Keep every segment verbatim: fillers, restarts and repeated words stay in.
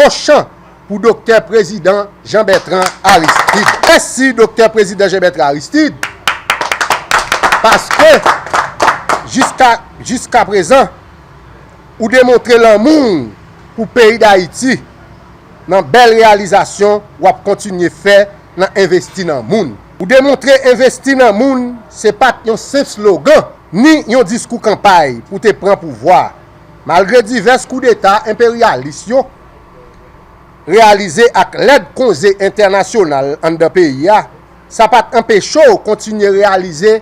Ochan pou Doktè Prezidan Jean Bertrand Aristide. Mèsi Doktè Prezidan Jean Bertrand Aristide, paske jiska, jiska prezan, ou demontre lanmou w pou peyi Dayiti nan bèl reyalizasyon w ap kontinye fè nan envesti nan moun. Ou demontre envesti nan moun se pa t yon senp slogan, ni yon diskou kanpay pou te pran pouvwa. Malgre divès koudeta enperyalis yo reyalize ak lèd konze entènasyonal anndan peyi a, sa pa t anpeche w kontinye reyalize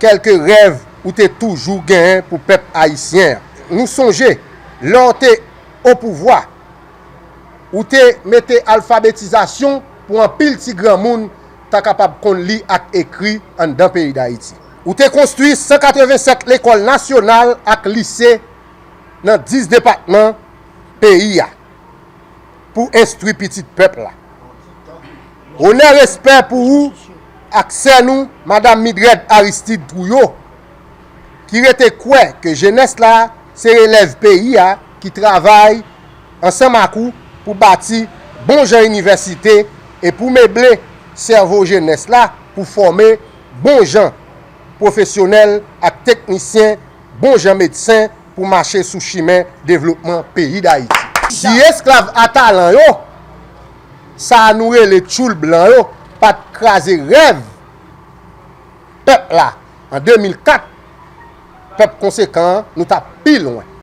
kèlke rèv ou te toujou genyen pou pèp ayisyen an. Nou sonje, lè w te o pouvwa, ou te mete alfabetizasyon pou anpil ti granmoun ta kapab konn li ak ekri anndan peyi Dayiti. Ou te konstwi san katrevennsèt lekòl nasyonal ak lise nan dis depatman peyi a pou enstwi pitit pèp la. Onè, respè pou ou ak sè nou, Madam Mildred Aristide Trouillot, ki rete kwè ke jenès la se relèv peyi a ki travay ansanm ak ou pou bati bon jan inivèsite e pou meble sèvo jenès la pou fòme bon jan pwofesyonèl ak teknisyen, bon jan medsen pou mache sou chimen devlopman peyi Dayiti. Si esklav a talan yo, sa a nou rele tchoul blan yo, pa t kraze rèv pèp la an de mil kat, pèp konsekan an, nou t ap pi lwen.